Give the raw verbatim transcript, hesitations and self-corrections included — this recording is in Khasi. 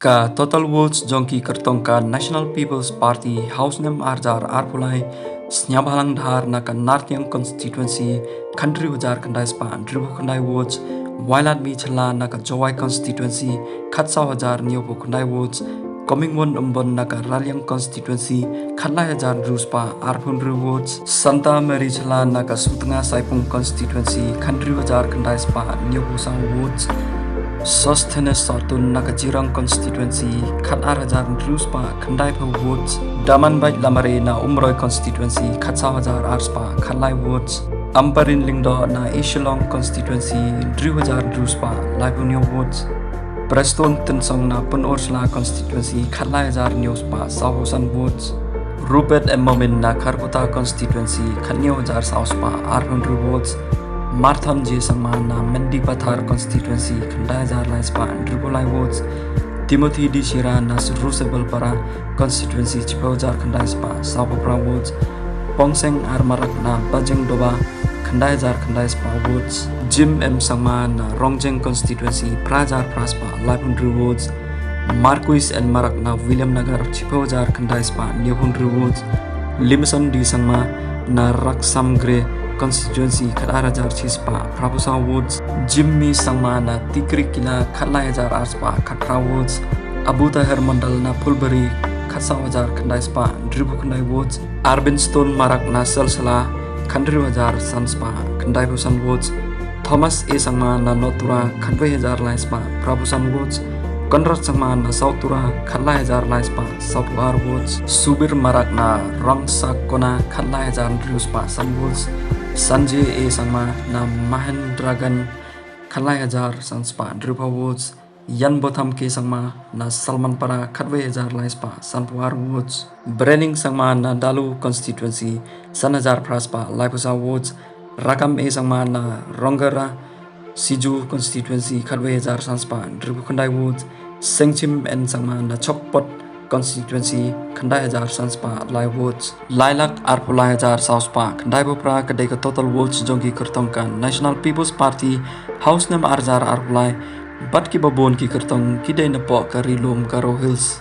Ka total votes jong ki kyrtong ka National People's Party ha u snem arhajar arphew lai, sniawbhalang dhar na ka Nartiang constituency khathynriew hajar khyndai spah hynriewphew khyndai votes, Wailadmiki Shylla na ka Jowai constituency khatsaw hajar hynñiewphew khyndai votes, Comingone Ymbon na ka Raliang constituency khatlai hajar hynriew spah arphew hynriew votes, Santa Mary Shylla na ka Sutnga Saipung constituency khathynriew hajar khyndai spah hynñiewphew saw votes, Sosthenes Sohtun na ka Jirang constituency khatar hajar hynriew spah khyndaiphew votes, Damanbait Lamare na Umroi constituency khatsaw hajar ar spah khatlai votes, Ampareen Lyngdoh na East Shillong constituency hynriew hajar hynriew spah laiphew hynñiew votes, Prestone Tynsong na Pynursla constituency khatlai hajar hynñiew spah sawphew san votes, Rupert M Momin na Kharkutta constituency khathynñiew hajar saw spah arphew hynriew votes, Marthon J Sangma na Mendipathar constituency khyndai hajar lai spah hynriewphew lai votes, Timothy D Shira na Rusebalpara constituency shiphew hajar khyndai spah sawphew phra votes, Pongseng R Marak na Bajengdoba khyndai hajar khyndai spah votes, Jim M Sangma na Rongjeng constituency phra hajar phra spah laiphew hynriew votes, Marquis N Marak na Williamnagar shiphew hajar khyndai spah hynñiewphew hynriew votes, Limson D Sangma na Raksamgre constituency khatar hajar shi spah phraphew saw votes, Jimmy Sangma na Tikrikilla khatlai hajar ar spah khatphra votes, Abu Taher Mondal na Phulbari khatsaw hajar khyndai spah hynriewphew khyndai votes, Arbin Stone Marak na Salsala khathynriew hajar san spah khyndaiphew san votes, Thomas A Sangma na North Tura khatwei hajar lai spah phraphew san votes, Conrad Sangma na South Tura khatlai hajar lai spah sawphew ar votes, Subir Marak na Rongsakona khatlai hajar hynriew spah san votes, Sanjay A Sangma na Mahendraganj khatlai hajar san spah hynriewphew votes, Yanbotham K Sangma na Salmanpara khatwei hajar lai spah sanphew ar votes, Brening Sangma na Dalu constituency san hajar phra spah laiphew saw votes, Rakam A Sangma na Rongara Siju constituency khatwei hajar san spah hynriewphew khyndai votes, Sengchim N Sangma na Chokpot constituency khyndai hajar san spah lai votes, lailak arphew lai hajar saw spah khyndaiphew phra ka dei ka total votes jong ki kyrtong ka National People's Party ha u snem arhajar arphew lai, bad kiba bun ki kyrtong ki dei napoh ka Ri Lum Garo Hills.